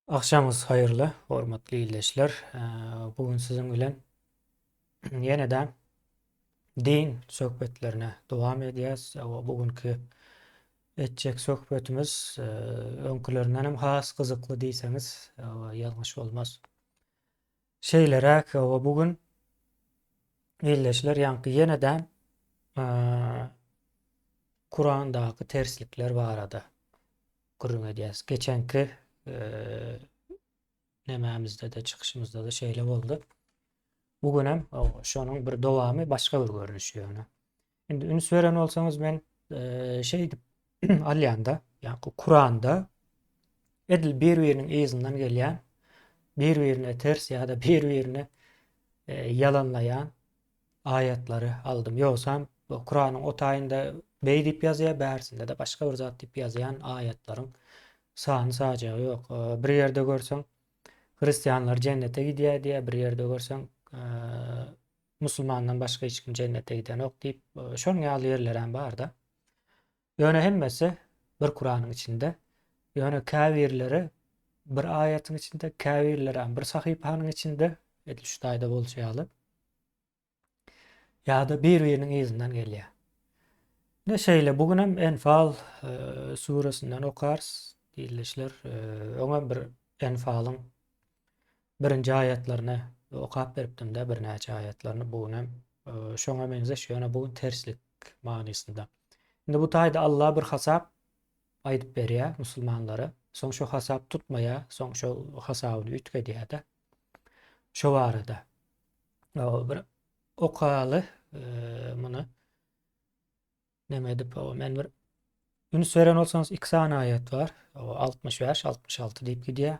Agşamyňyz haýyrly, hormatly ildeşler. Bu gün siziň bilen ýene-de din söhbetlerine dowam edýäs. Bu günki etjek söhbetimiz öňkülerinden hem has gyzykly diýseňiz, ýalňyş bolmaz. Şeýleräk, bu gün ildeşler ýaňky ýene-de Kurandaky terslikler barada gürrüň edýäs. Geçenki nemämizde-de, çykyşymyzda-da şeýle boldy. Bu günem şonuň bir dowamy, başga bir görnüşi ýöne. Indi üns beren bolsaňyz men şeýdip alýanda, ýa-da Kuranda edil bir-biriniň yzyndan gelýän, bir-birine ters ýa-da bir-birini ýalanlaýan aýatlary aldym. Ýogsam Kuranyň o taýynda beý diýip ýazýar, bärsinde-de başga bir zat diýip ýazýan aýatlaryň sany sajagy ýok. Bir ýerde görseň hristianlar jennete gidýär diýýär, bir ýerde görseň musulmandan başga hiç kim jennete gidenok diýip, şonuň ýaly ýerlerem bar-da. Ýöne hemmesi bir Kuranyň içinde. Ýöne käbirleri bir aýatyň içinde, käbirlerem bir sahypanyň içinde, edil şu taýda bolşy ýaly. Ýa-da bir-biriniň yzyndan gelýär. Ine şeýle bu günem Enfal e, suresinden okarys ildeşler. E, öňem bir Enfalyň birinji aýatlaryny okap beripdim-de birnäçe aýatlaryny bu günem e, şoňa meňzeş ýöne bu gün terslik manysynda. Indi bu taýda Allah bir hasap aýdyp berýär musulmanlara. Soň şo hasap tutmaýar, soň şo hasabyny üýtgedýär-de. Şo barada. Bir okaly e, muny. Neme edip, men bir üns beren bolsaňyz iki sany aýat bar. 65, 66 diýip gidýär.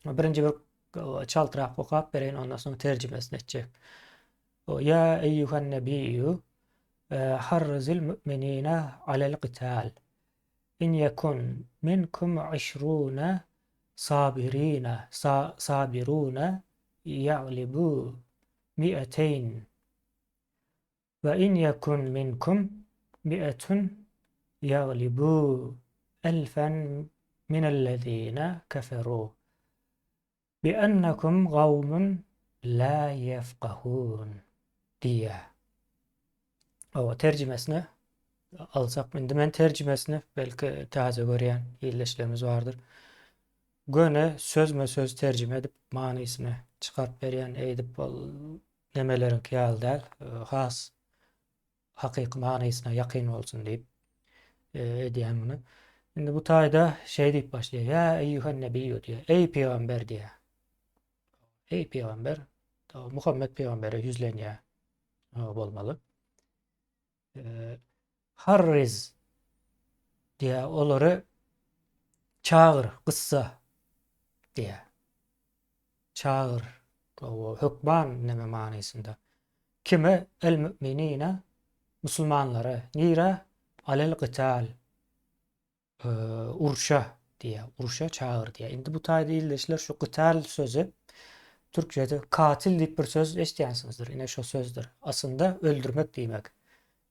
Birinji bir çaltrak okap bereýin, ondan soň terjimesini etjek. Ýa eýýuhan nebiýu harrizil mu'minina alel qital. In ýekun minkum işruna sabirina sabiruna ýaglibu mi'eteýn. Ve in yekun minkum mi'etun ýaglibu elfen minellezine keferu bi ennekum gawmun la ýefkahun diýýär. Hawa, terjimesini alsak, indi men terjimesini belki täze görýän ildeşlerimiz bardyr. Göni sözme-söz terjime edip manysyny çykaryp berýän eýdip ol nemeleriňki ýaly däl, has hakyky manysyna ýakyn bolsun diýip edýän muny. Indi bu taýda şeý diýip başlaýar. Ýa eýýuhen nebiýu diýýär. Eý pygamber diýýär. Eý pygamber, Muhammet pygambere ýüzlenýär bolmaly. Harriz diýýär, olary çagyr, gyssa diýýär. Çagyr, hökman neme manysynda. Kime? El müminine, musulmanlara. Nirä? Alel gytal, urşa diýýär. Urşa çagyr diýýär. Indi bu taýda ildeşler şu gytal sözi türkçede katil diýip bir söz eşidýänsiňizdir. Ine şo sözdür. Aslynda öldürmek diýmek.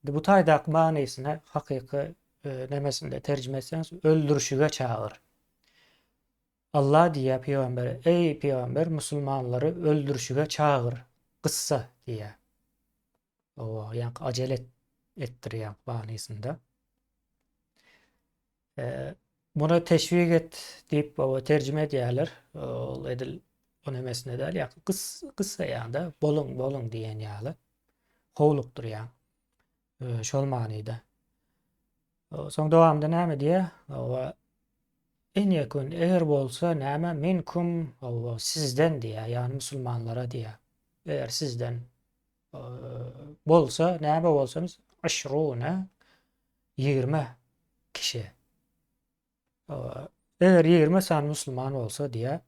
Indi bu taýdaky manysyny hakyky nemesinde terjime etseňiz öldürişige çagyr. Allah diýýär pygambere, Eý, pygamber, musulmanlary öldürişige çagyr, gyssa diýýär. Owa, ýaňky ajele etdirýär manysynda. E, muny teşwik et diýip owa terjime edýärler. Ol edil o nemesinde däl, ýa gys gyssa ýa-da boluň, boluň diýen ýaly howlukdyrýar. E, şol manyda. Soň dowamynda näme diýýär? Owa In ýekun, eger bolsa näme, minkum, hawa, sizden diýýär, ýagny musulmanlara diýýär. Eger sizden bolsa, näme bolsa, yşruna, 20 kişi. Eger 20 sany musulman bolsa diýýär,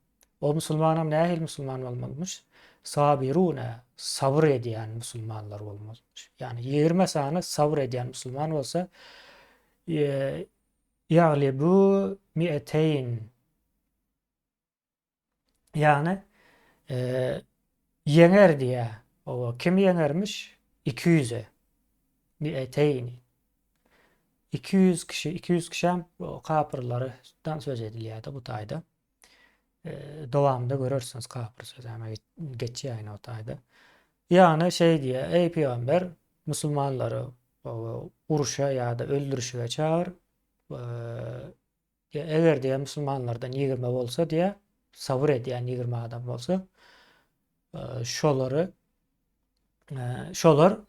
o musulmanam nähili musulman bolmalymyş? Sabiruna, sabyr edýän musulmanlar bolmalymyş. Ýagny 20 sany sabyr edýän musulman bolsa, Ýaglybu mi'eteýn. Ýagny ýeňer diýýär. Owa, kim ýeňermiş? 200-e. Mi'eteýni. 200 kişi, 200 kişem kapyrlardan söz edilýär-de bu taýda. Dowamynda görersiňiz kapyr sözi hem geçýär ýene o taýda. Ýagny şeý diýýär, eý pygamber, musulmanlary urşa ýa-da öldürişige çagyr. Eger diýýär musulmanlardan 20 bolsa diýýär, sabyr edýän 20 adam bolsa, şolary şolar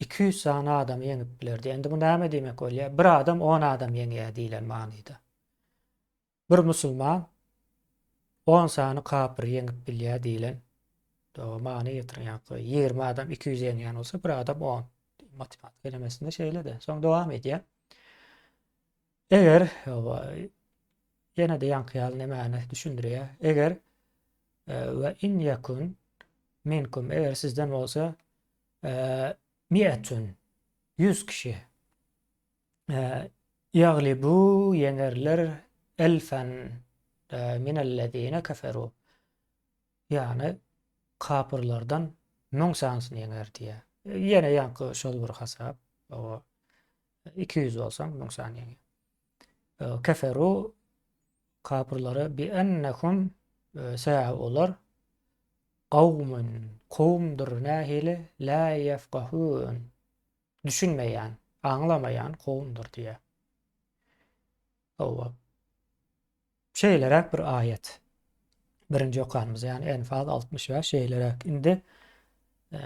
200 sany adamy ýeňip biler diýýär. Indi bu näme diýmek bolýar? Bir adam 10 adam ýeňýär diýlen manyda. Bir musulman 10 sany kapyry ýeňip bilýär diýlen many getirýär. 20 adam 200 ýeňýän bolsa, bir adam 10. Matematika elemesinde şeýle-de. Soň dowam edýär. Eger ýene-de ýaňky ýaly nämäni düşündirýär. Eger we in ýekun minkum eger sizden bolsa mi'etun 100 kişi Ýaglibu ýeňerler elfen minellezine keferu. Ýagny kapyrlardan müň sanysyny ýeňer diýýär. Ýene ýaňky şol bir hasap. O 200 bolsaň müň sany ýeňýär. Keferu kapyrlara bi ennehum sebäbi olar gawmun kowumdyr nähili la ýefkahun düşünmeýän, aňlamaýan kowumdyr diýýär. Hawa. Şeýleräk bir aýat. Birinji okanymyz, ýagny Enfal 65 şeýleräk. Indi e,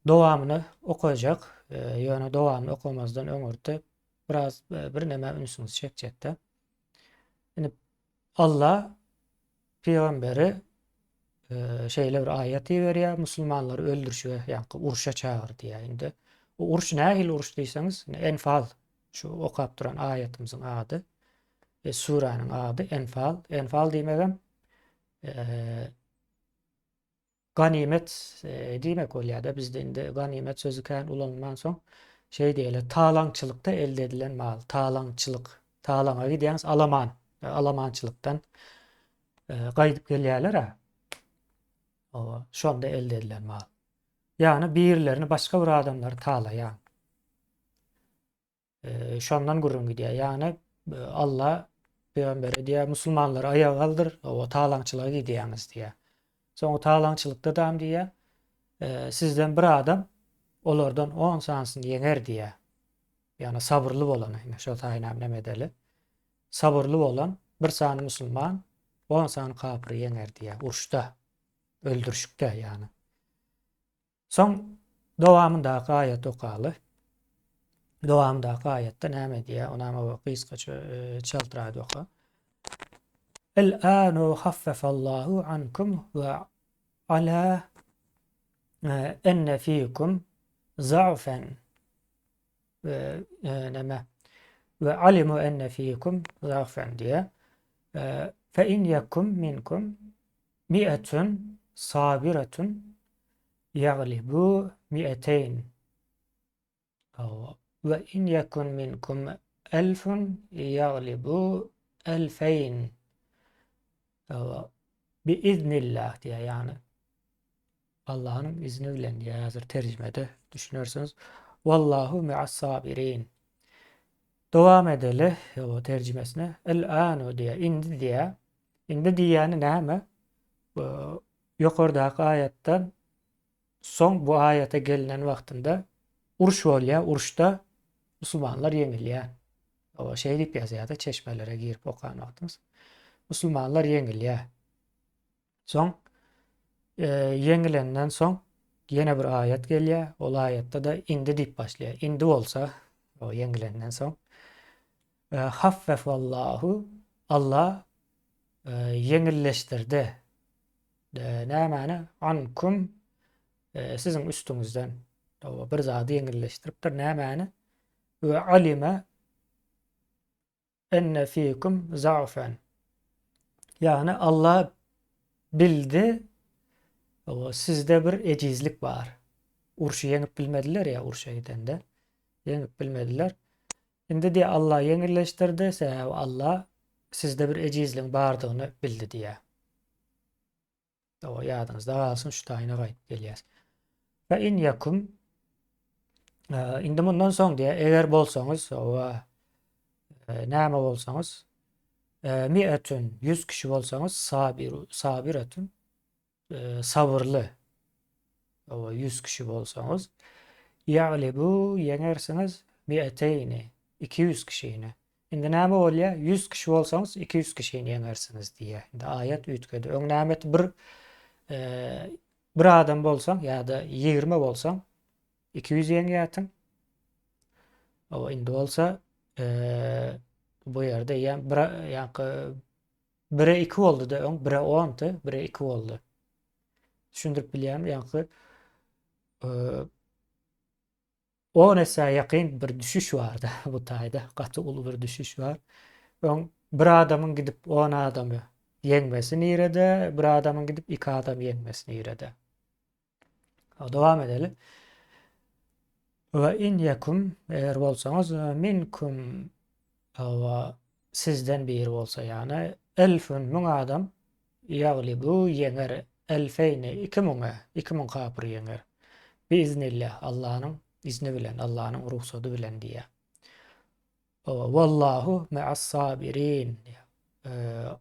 dowamyny okajak, e, ýöne dowamyny okamazdan öňürti biraz e, birneme ünsüňizi çekjekde. Indi Allah pygamberi şeýle bir aýat iberýär, musulmanlary öldürişige, ýagny urşa çagyr diýýär. Indi bu uruş nähili uruş diýseňiz, Enfal şu okap duran aýatymyzyň ady, e, suranyň ady Enfal. Enfal diýmegem e, Ganymet diýmek bolýar-da, bizde indi ganymet sözi kän ulanylmansoň, şeý diýeli, talaňçylykda elde edilen mal, talaňçylyk, talaňa gidýäňiz, alaman, alamançylykdan gaýdyp gelýärler-ä. Hawa, şonda elde edilen mal. Ýagny birilerini başga bir adamlary talaýaň. Şondan gürrüň gidýär. Ýagny Alla pygambere diýýär, musulmanlary aýaga galdyr, o talaňçylyga gidýäňiz diýýär. Soň o talaňçylykda dam diýýär, sizden bir adam olardan 10 sanysyny ýeňer diýýär. Ýagny sabyrly bolany, ine şo taýynam näme edeli. Sabyrly bolan bir sany musulman 10 sany kapyry ýeňer diýýär uruşda, öldürişikde ýagny. Soň dowamyndaky aýaty okaly. Dowamyndaky aýatda näme diýýär? Onam o gysgaça e, çaltrak oka. El-anu haffefallahu ankum we ala e, enne fikum za'fen we e, näme we alimu enne fikum za'fen diýýär. Fe in yekum minkum Mi'etun sabiretun ýaglibu mi'eteýn. We in ýekun minkum elfun ýaglibu elfeýn. Bi iznillah diýýär, ýagny Allah'yň izni bilen diýýär, häzir terjimede düşünersiňiz. Wallahu mi'as sabirin. Dowam edeli, o terjimesine. El-anu diýýär, indi diýýär. Indi diýýäni näme? Bu ýokardaky aýatdan soň bu aýata gelinen wagtynda uruş bolýar, uruşda musulmanlar ýeňilýär. Oba şeý diýip ýazýar-da çeşmelere girip okan wagtyňyz. Musulmanlar ýeňilýär. Soň e, ýeňilenden soň ýene bir aýat gelýär. Ol aýatda-da indi diýip başlaýar. Indi bolsa, o ýeňilenden soň Haffefallahu, Allah ýeňilleşdirdi. Nämäni? Ankum, siziň üstüňizden. Bir zady ýeňilleşdiripdir. Nämäni? We alime enne fikum za'fen. Ýagny Allah bildi, sizde bir ejizlik bar. Urşy ýeňip bilmediler ýa urşa gidende. Ýeňip bilmediler. Indi diýýär, Allah ýeňilleşdirdi, sebäbi Allah sizde bir ejizligiň bardygyny bildi diýýär. Hawa, ýadyňyzda galsyn, şu taýyna gaýdyp gelýäs. Fe in ýekum. Indi mundan soň diýýär, eger bolsaňyz, owa, näme bolsaňyz, mi'etün, 100 kişi bolsaňyz, sabiru, sabiretün, sabyrly, owa, 100 kişi bolsaňyz, ýaglibu, ýeňersiňiz, mi'eteyni, 200 kişini. Indi näme bolýar? 100 kişi bolsaňyz, 200 kişini ýeňersiňiz diýýär. Indi aýat üýtgedi. Öň näme bir bir adam bolsaň ýa-da 20 bolsaň, 200 ýeňýärsiň. O indi bolsa bu ýerde eýýäm bir ýaňky 1-e 2 boldy-da öň 1-e 10-dy, 1-e 2 boldy. Düşündirip bilýärmi? Ýaňky 10 essä ýakyn bir düşüş bardy bu taýda. Gaty uly bir düşüş bar. Öň bir adamyň gidip 10 adamy ýeňmesi nirede, bir adamyň gidip 2 adamy ýeňmesi nirede? Dowam edeli. Ve in yekum eger bolsaňyz minkum we sizden biri bolsa ýagny elfün müň adam ýaglibu ýeňer elfeýni iki müňe 2000 kapyr ýeňer. Biiznillah Allanyň izni bilen Allanyň rugsady bilen diýýär. Wallahu me'as sabirin.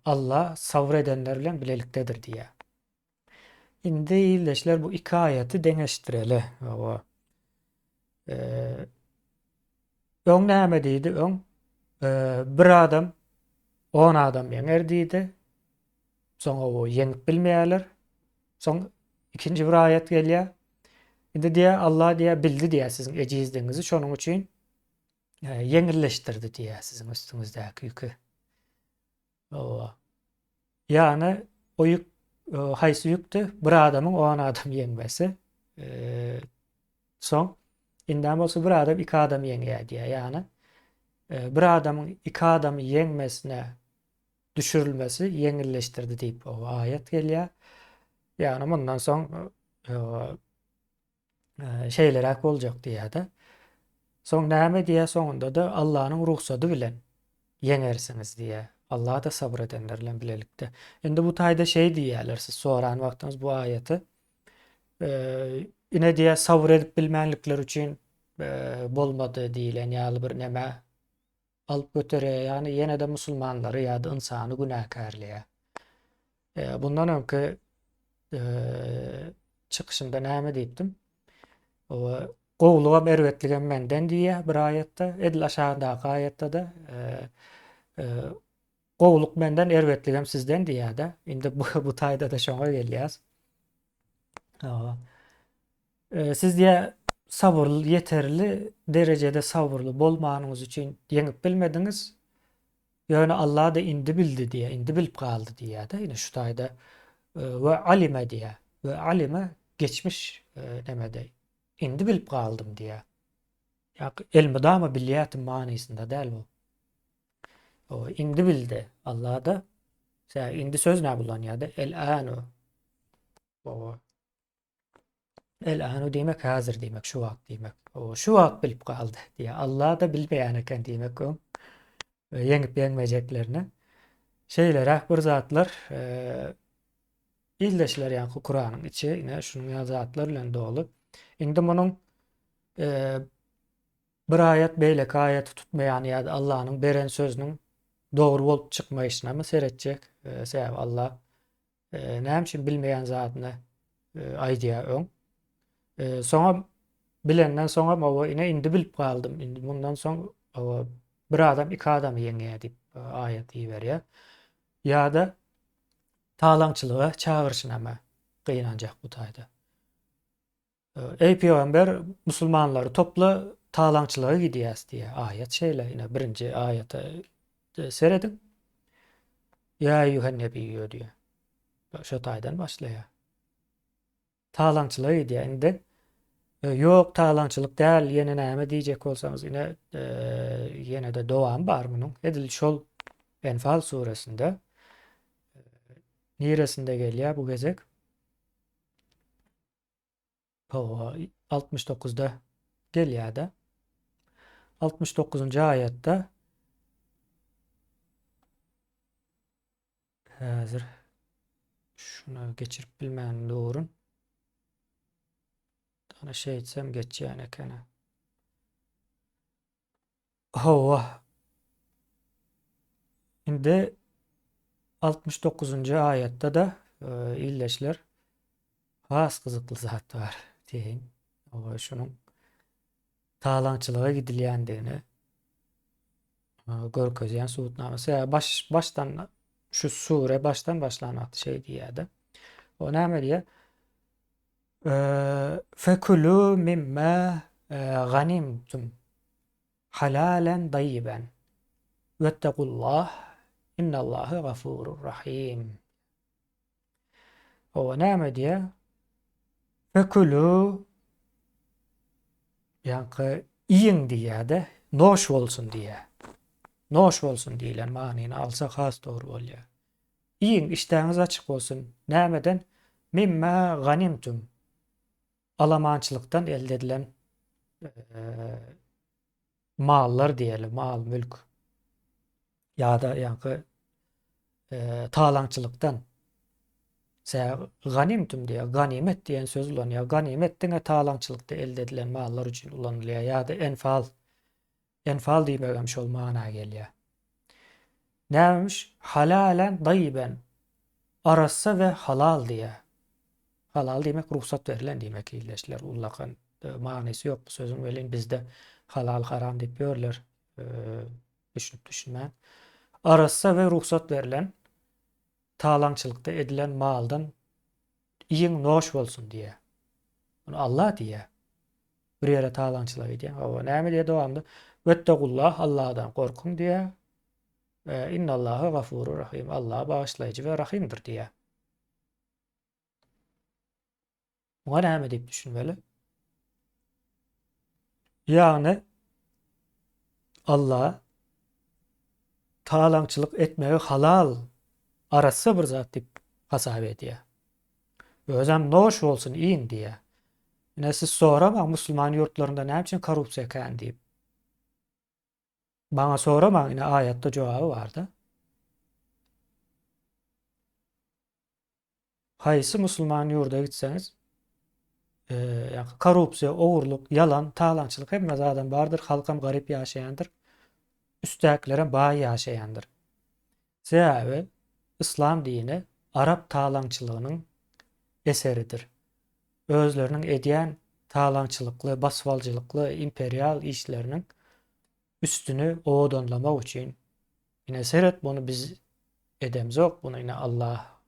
Allah sabyr edenler bilen bilelikdedir diýýär. Indi ildeşler bu iki aýaty deňeşdireli. Hawa. Öň näme diýdi? Öň bir adam 10 adam ýeňer diýdi. Soň o ýeňip bilmeýärler. Soň ikinji bir aýat gelýär. Indi diýýär Allah diýýär bildi diýýär siziň ejizligiňizi şonuň üçin ýeňilleşdirdi diýýär siziň üstüňizdäki ýüki. Hawa. Ýagny o ýük haýsy ýükdi? Bir adamyň on adam ýeňmesi. Soň indem bolsa bir adam iki adam ýeňýär diýýär. Ýagny bir adamyň iki adamy ýeňmesine düşürilmesi ýeňilleşdirdi diýip o aýat gelýär. Ýagny mundan soň şeýleräk boljak diýýär-de. Soň näme diýýär soňunda-da Allanyň rugsady bilen ýeňersiňiz diýýär. Allah-da sabyr edenler bilen bilelikde. Indi bu taýda şeý diýýärler siz soran wagtyňyz bu aýaty. Ine diýýär sabyr edip bilmänlikleri üçin bolmady diýlen ýaly bir neme alyp göterýär, ýagny ýene-de musulmanlary ýa-da ynsany günäkärleýär. Bundan öňki çykyşymda näme diýipdim? Gowulygam, erbetligem menden diýýär bir aýatda, edil aşagyndaky aýatda-da gowulyk menden, erbetligem sizden diýýär-de. Indi bu, bu taýda-da şoňa gelýäs. Siz diýýär, sabyrly, ýeterli derejede sabyrly bolmanyňyz üçin ýeňip bilmediňiz. Ýöne Allah-da indi bildi diýýär, indi bilip galdy diýýär-de. Ine şu taýda we alime diýýär. We alime geçmiş nemede indi bilip galdym diýýär. Ýa elmydama bilýärdim manysynda däl bu. O indi bildi. Allah-da indi söz näme ulanýar-da? El-anu. Owa. El-anu diýmek häzir diýmek, şu wagt diýmek. O şu wagt bilip galdy diýýär. Allah-da bilmeýän eken diýmek öň ýeňip ýeňmejeklerini. Şeýleräk bir zatlar ildeşler ýaňky Kuranyň içi ine şunuň ýaly zatlar bilen doly. Indi munuň bir aýat beýleki aýaty tutmaýan ýa-da Allanyň beren sözüniň dogry bolup çykmaýşynamy seretjek. Sebäbi Allah Näme üçin bilmeýän zadyny aýdýar öň. Soňam bilenden soňam owa ine indi bilip galdym. Indi mundan soň owa bir adam iki adamy ýeňýär diýip aýat iberýär. Ýa-da talaňçylyga çagyryşynama gynanjak bu taýda. Eý pygamber, musulmanlary topla, talaňçylyga gidýäs diýýär. Aýat şeýle, ine birinji aýata serediň. Ýa eýýuhen nebiýýu diýýär. Şo taýdan başlaýar. Talaňçylyga gidýär. Indi ýok, talaňçylyk däl, ýene näme diýjek bolsaňyz, ine ýene-de dowamy bar munuň. Edil şol Enfal suresinde niresinde gelýär bu gezek? Hawa, 69-da gelýär-de. 69-njy aýatda häzir şuna geçirip bilmän durun. Ana şeýtsem geçýän ekeni. Hawa. Indi 69-njy aýatda-da ildeşler has gyzykly zat bar diýeýin. Hawa, şunuň talaňçylyga gidilýändigini görkezýän subutnama. Sebäbi baş başdan şu sure başdan başlan wagty şeý diýýär-de. O näme diýýär? Fekulu mimma ganimtum halalen daýiben wettegullah innallaha gafurur rahim. Owa näme diýýär? Fekulu ýaňky iýiň diýýär-de, noş bolsun diýýär. Noş bolsun diýlen manyny alsak has dogry bolýar. Iýiň, işdäňiz açyk bolsun. Nämeden? Mimma ganimtum. Alamançylykdan elde edilen mallar diýeli, mal, mülk. Ýa-da ýaňky talaňçylykdan. Sebäbi ganimtum diýýär, ganimet diýen söz ulanýar. Ganimet diňe talaňçylykda elde edilen mallar üçin ulanylýar ýa-da enfal Enfal diýmegem şol mana gelýär. Nämemiş? Halalen daýiben. Arassa we halal diýýär. Halal diýmek rugsat berlen diýmek ildeşler. Ullakan e, manysy ýok bu sözüň welin bizde halal haram diýip ýörler. E, düşünip düşünmän. Arassa we rugsat berlen talaňçylykda edilen maldan iýiň noş bolsun diýýär. Muny Allah diýýär. Bir ýere talaňçylyk edýär. Hawa, näme diýýär dowamynda? Wettegullah, Allahdan gorkuň diýýär. Innallaha gafurur rahim. Allah bagyşlaýjy we rahymdyr diýýär. Muňa näme diýip düşünmeli? Ýagny Allah talaňçylyk etmegi halal, arassa bir zat diýip hasap edýär. Özem noş bolsun iýiň diýýär. Ine siz soramaň musulman ýurtlarynda näme üçin korrupsiýa kän diýip. Maňa soramaň ine aýatda jogaby barda. Haýsy musulman ýurda gitseňiz, ýa korrupsiýa, ogurlyk, ýalan, talaňçylyk hemme zadam bardyr, halkam garyp ýaşaýandyr, üstdäkilerem baý ýaşaýandyr. Sebäbi yslam dini arap talaňçylygynyň eseridir. Özleriniň edýän talaňçylykly, basybalyjylykly, imperial işleriniň üstüni owadanlamak üçin ine seret muny biz edemzok muny ine Allah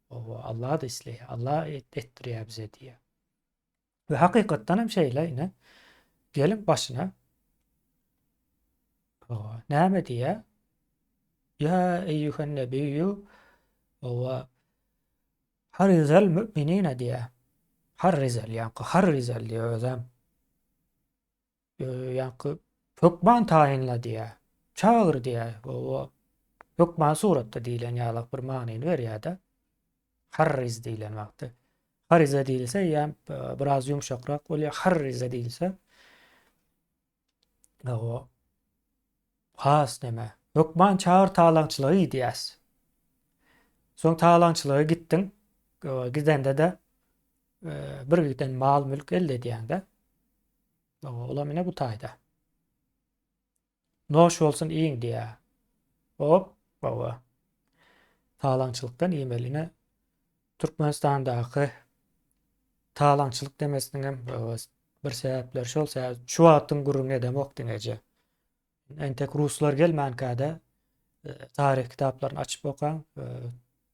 owa Allah da isleýär Allah etdirýär bize diýýär. We hakykatdan hem şeýle ine geliň başyna owa näme diýýär? Ýa eýýuhen nebiýu owa harrizel müminine diýýär. Harrizel ýa harrizel diýýär özem. Ýaňky hökman taýynla diýýär. Çagyr diýýär. Owa. Hökman suratda diýlen ýalak bir manyny berýär-de. Harriz diýlen wagty. Harize diýilse, ýa e, biraz ýumşakrak bolýar. Harrize diýilse, owa. Has neme? Hökman çagyr talaňçylyga gidýäs. Soň talaňçylyga gitdiň. Gidende-de e, bir giden mal-mülk elde edýäň-de. Olam ine bu taýda. Noş bolsun iýiň diýä. Hop, baba. Talaňçylykdan iýmeli ine. Türkmenistandaky talaňçylyk demesiniň hem bir sebäpleri şol sebäp. Şu wagtyň gürrüňini edemok diňeje. Entek ruslar gelmänkä-de e, taryh kitaplaryny açyp okaň, e,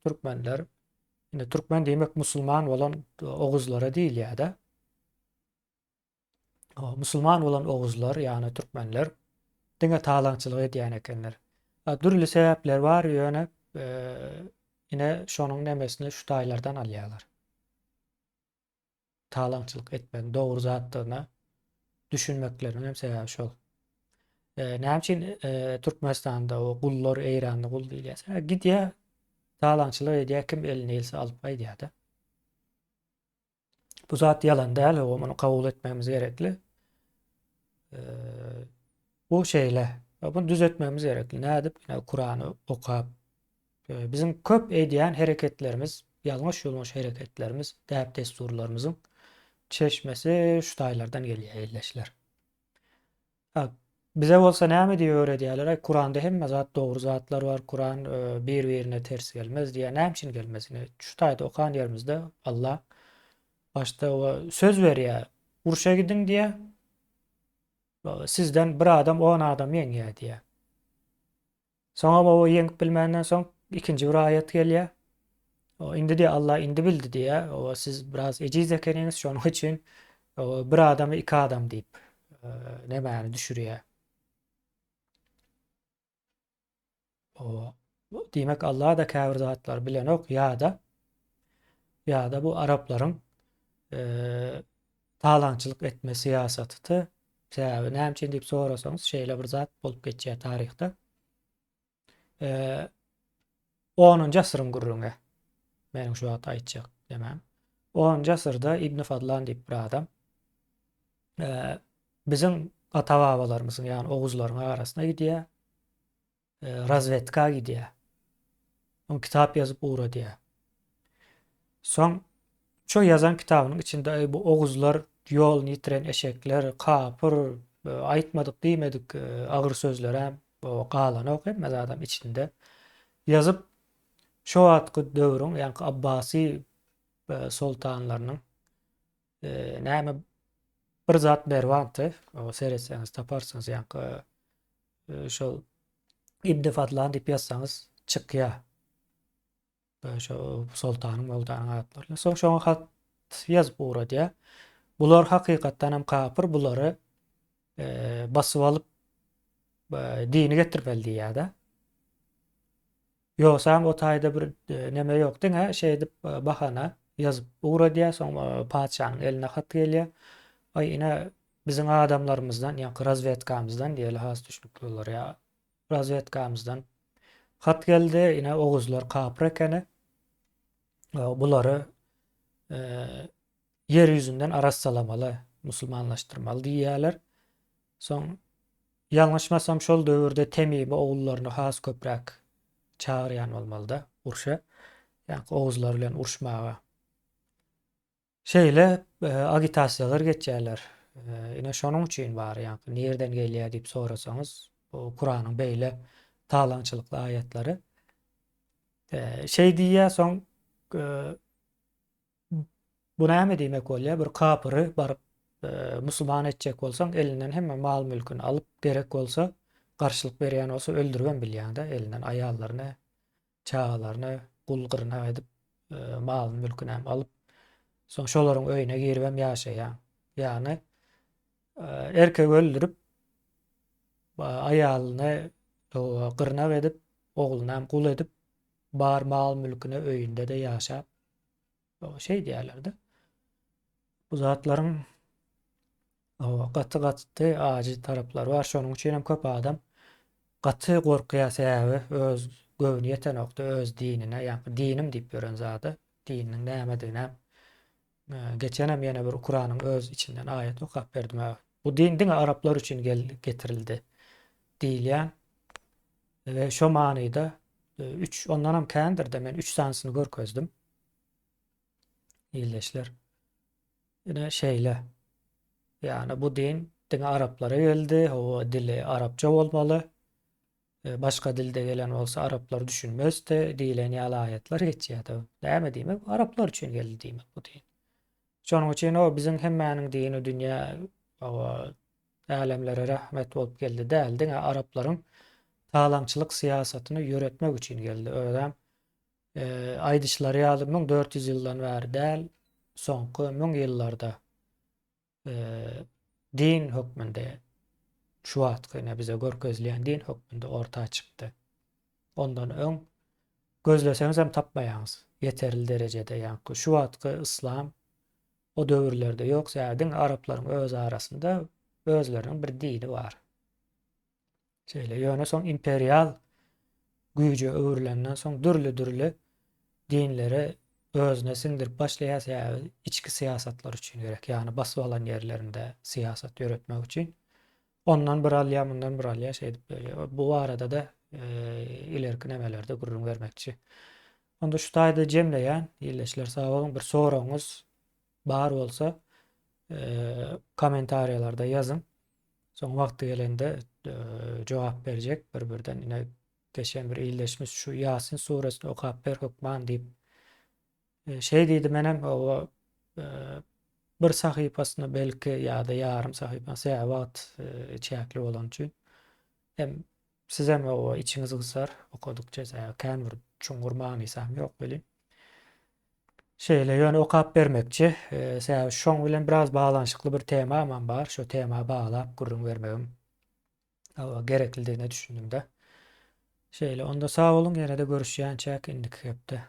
türkmenler indi türkmen diýmek musulman bolan oguzlara diýilýär-de. Musulman bolan oguzlar, ýagny türkmenler diňe talaňçylyk edýän ekenler. Dürli sebäpler bar, ýöne e, ine şonuň nemesini şu taýlardan alýarlar. Talaňçylyk etmegiň dogry zatdygyna düşünmekleriniň hem sebäbi şol. E, näme üçin e, Türkmenistanda o gullar Eýranda gul diýilýär? Gidýär, talaňçylyk edýär, kim eline ilse alyp gaýdýar-da. Bu zat ýalan däl, o muny kabul etmegimiz gerekli. Bu şeýle. Bunu düzetmegimiz gerekli. Nädip? Ine Kurany okap, biziň köp edýän hereketlerimiz, ýalňyş-ýulňyş hereketlerimiz, däp-dessurlarymyzyň çeşmesi şu taýlardan gelýär, ildeşler. Bize bolsa näme diýip öwredýärler? Aý, Kuranda hemme zat dogry zatlar bar, Kuran bir-birine ters gelmez diýýär. Näme üçin gelmez? Ine, şu taýda okan ýerimizde Allah başda söz berýär. Urşa gidiň diýýär. Sizden bir adam on adam ýeňýär diýýär. Soňam oba ýeňip bilmänden soň ikinji bir aýat gelýär. O indi diýýär Allah indi bildi diýýär. Oba siz biraz ejiz ekeniňiz şonuň üçin bir adamy iki adam diýip nemäni düşürýär. O diýmek Allah da käbir zatlary bilenok ýa-da ýa-da bu araplaryň e, talaňçylyk etme syýasatydy. Sebäbi näme üçin diýip sorasaňyz, şeýle bir zat bolup geçýär taryhda. Onunjy asyryň gürrüňi. Meniň şu wagt aýtjak demem. Onunjy asyrda Ibn Fadlan diýip bir adam biziň ata-babalarymyzyň, ýagny oguzlaryň arasyna gidýär. Razwedka gidýär. Soň kitap ýazyp ugradýar. Soň şo ýazan kitabynyň içinde bu oguzlar ýoluny ýitiren eşekler, kapyr, aýtmadyk diýmedik agyr sözlerem galanok, hemme zadam içinde ýazyp şo wagtky döwrüň, ýaňky Abbasy soltanlarynyň näme bir zat Merwanty, seretseňiz taparsyňyz, ýaňky şol Ibn Fadlan diýip ýazsaňyz çykýar. Şo soltanyň moltanyň atlary. Soň şoňa hat ýazyp ugradýar. Bular hakykatdan hem kapyr, bulary e, basyp alyp e, dini getirmeli diýýär-de. Ýogsam o taýda bir neme ýok, diňe şeýdip bahana ýazyp ugradýar, soň patyşanyň eline hat gelýär. Aý, ine, biziň adamlarymyzdan, ýaňky razwedkamyzdan diýeli has düşnükli bolar ýa razwedkamyzdan hat geldi, ine, oguzlar kapyr ekeni. Bulary ýer ýüzünden arassalamaly, musulmanlaşdyrmaly diýýärler. Soň ýalňyşmasam şol döwürde Temimi ogullaryny has köpräk çagyrýan bolmalyda urşa, ýaňky oguzlar bilen uruşmaga. Şeýle agitasiýalar geçýärler. Ine şonuň üçin bar ýaňky nirden gelýär diýip sorasaňyz, bu Kuranyň beýle talaňçylykly aýatlary. Şeý diýýär soň Bu näme diýmek bolýar? Bir kapyry baryp musulman etjek bolsaň, elinden hemme mal-mülküni alyp, gerek bolsa, garşylyk berýän bolsa öldüribem bilýäň-de, elinden aýallaryny, çagalaryny gul-gyrnak edip, malyny-mülküni hem alyp, soň şolaryň öýüne giribem ýaşaýaň. Ýagny, erkegi öldürip, aýalyny gyrnak edip, ogluny hem gul edip, bar mal-mülküne öýünde-de ýaşap, Şeý diýýärler-de. Bu zatlaryň gaty gaty ajy taraplary bar. Şonuň üçin hem köp adam gaty gorkýar sebäbi öz göwni ýetenokda öz dinine, ýa dinim diýip ýören zada, dininiň nämedigine. Geçenem ýene bir Kuranyň öz içinden aýat okap berdim. Bu din diňe araplar üçin gel getirildi diýilýän we şo manyda üç ondanam kändir-de men üç sanysyny görkezdim. Ildeşler. Ine şeýle. Ýagny bu din diňe araplara geldi, hawa dili arapça bolmaly. E, başga dilde gelen bolsa araplar düşünmezdi diýlen ýaly aýatlar geçýär. Näme diýmek? Araplar üçin geldi diýmek bu din. Şonuň üçin o biziň hemmäniň dini dünýä hawa älemlere rahmet bolup geldi däl, diňe araplaryň talaňçylyk syýasatyny ýöretmek üçin geldi. Özem Aýdyşlary ýaly 1400 ýyldan bäri däl, soňky müň ýyllarda din hökmünde şu wagtky ine bize görkezilýän din hökmünde orta çykdy. Ondan öň gözleseňiz hem tapmaýaňyz ýeterli derejede ýaňky şu wagtky yslam o döwürlerde ýok sebäbi diňe araplaryň öz arasynda özleriniň bir dini bar. Şeýle, ýöne soň imperial güýje öwrülenden soň dürli-dürli dinleri özüne siňdirip başlaýar, sebäbi içki syýasatlar üçin gerek, ýagny basyp alan ýerlerinde syýasat ýöretmek üçin. Ondan bir alýar, mundan bir alýar, şeýdip böyle. Bu barada-da ilerki nemelerde gürrüň bermekçi. Onda şu taýda jemleýän, ildeşler sag boluň, bir soragyňyz bar bolsa kommentariýalarda ýazyň. Soň wagty gelende. jogap berjek bir-birden ine geçen bir ildeşimiz şu Ýasin suresini okap ber hökman diýip şeý diýdi menem oba bir sahypasyny belki ýa-da ýarym sahypany sebäbi wagt çäkli bolany üçin hem sizem oba içiňiz gysar okadykça sebäbi kän bir çuňňur manysam ýok welin şeýle ýöne okap bermekçi sebäbi şoň bilen biraz baglanyşykly bir temamam bar şo tema baglap gürrüň bermegim gereklidigine düşündimde. Şeýle onda sag boluň ýene-de görüşýänçäk indiki hepde.